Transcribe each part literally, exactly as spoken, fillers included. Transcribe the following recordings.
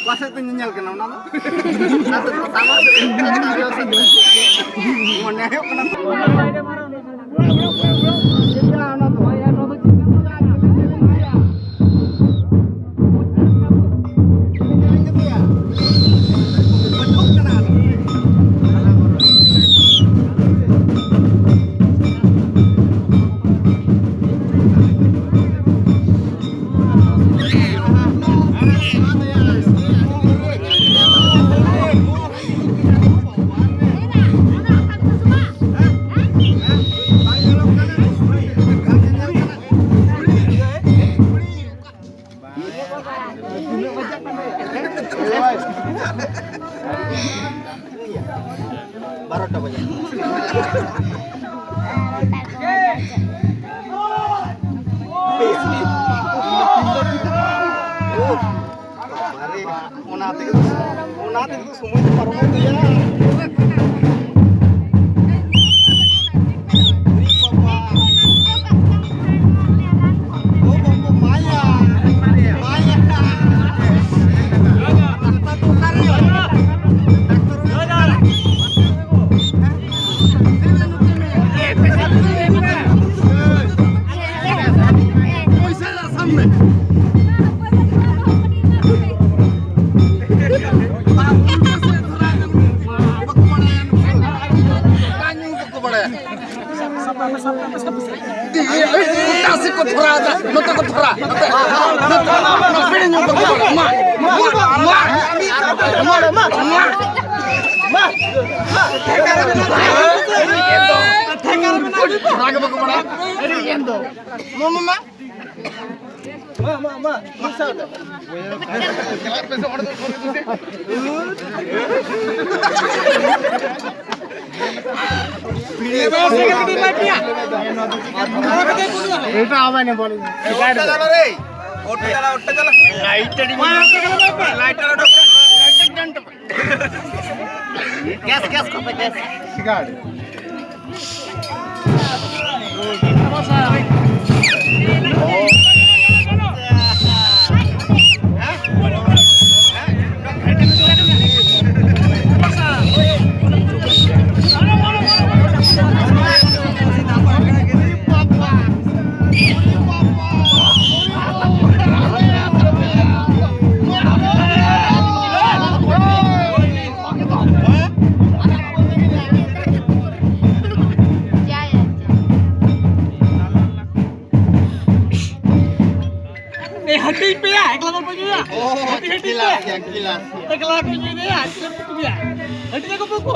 ᱚᱠᱟ ᱥᱮᱫ ᱛᱮ ᱧᱮᱧᱮᱞ ᱠᱟᱱᱟ ᱚᱱᱟ ᱫᱚ? ᱢᱚᱱᱮ ᱦᱩᱭᱩᱜ ᱠᱟᱱᱟ᱾ ᱵᱟᱨᱚᱴᱟ ᱵᱟᱡᱮ᱾ ᱚᱱᱟ ᱛᱮᱜᱮ, ᱚᱱᱟ ᱛᱮᱜᱮ ᱥᱚᱢᱚᱭ ᱫᱚ ᱯᱟᱨᱚᱢᱚᱜ ᱜᱮᱭᱟ᱾ ᱮᱴᱟᱜ ᱥᱮᱫ ᱠᱚ ᱛᱷᱚᱨᱟ ᱮᱫᱟ, ᱱᱚᱛᱮ ᱠᱚ ᱛᱷᱚᱨᱟ, ᱱᱚᱛᱮ, ᱱᱚᱛᱮ, ᱱᱚᱛᱮ, ᱱᱚᱛᱮ, ᱢᱟ, ᱢᱟ, ᱢᱟ, ᱢᱟ, ᱢᱟ, ᱢᱟ᱾ ᱛᱷᱚᱨᱟ ᱜᱮ ᱵᱟᱠᱚ ᱵᱟᱲᱟᱭᱟ᱾ ᱢᱟ, ᱢᱟ, ᱢᱟ᱾ ᱢᱟ, ᱢᱟ, ᱢᱟ, ᱢᱤᱫ ᱥᱟᱶᱛᱮ᱾ এটা হবে না, বলো। ওটা জ্বালা রে, ওটা জ্বালা, ওটা জ্বালা। লাইটটা ঠিক, লাইটটা ওটা, লাইটটা ঠিক। ᱜᱮᱥ, ᱜᱮᱥ ᱠᱚᱯᱮ, ᱜᱮᱥ᱾ ᱥᱤᱜᱟᱨ᱾ ᱮ, ᱦᱟᱹᱴᱤᱧ ᱯᱮᱭᱟ, ᱮᱠᱞᱟ ᱵᱟᱯᱮ ᱧᱩᱭᱟ? ᱚ, ᱦᱟᱹᱴᱤᱧ, ᱦᱟᱹᱴᱤᱧ ᱮᱠᱞᱟ ᱯᱮᱭᱟ᱾ ᱜᱮᱭᱟ, ᱮᱠᱞᱟ᱾ ᱮᱠᱞᱟ ᱠᱚ ᱧᱩᱭᱟ, ᱪᱮᱫ ᱯᱮ ᱧᱩᱭᱟ? ᱦᱟᱹᱴᱤᱧ ᱟᱠᱚ ᱯᱮ ᱩᱱᱠᱩ᱾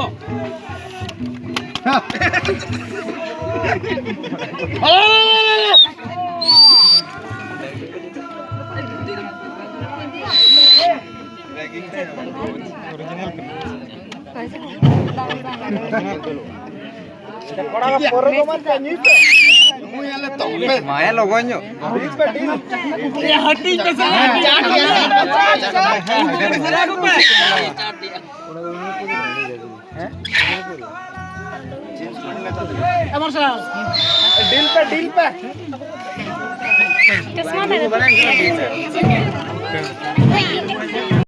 ᱢᱟᱭᱟ ᱞᱚᱜᱚᱱ ᱧᱚᱜ᱾ ᱦᱟᱹᱴᱤᱧ ᱯᱮᱥᱮ᱾ ᱰᱤᱞ ᱯᱮ, ᱰᱤᱞ ᱯᱮ᱾ ᱪᱚᱥᱢᱟ ᱫᱷᱟᱨᱮ᱾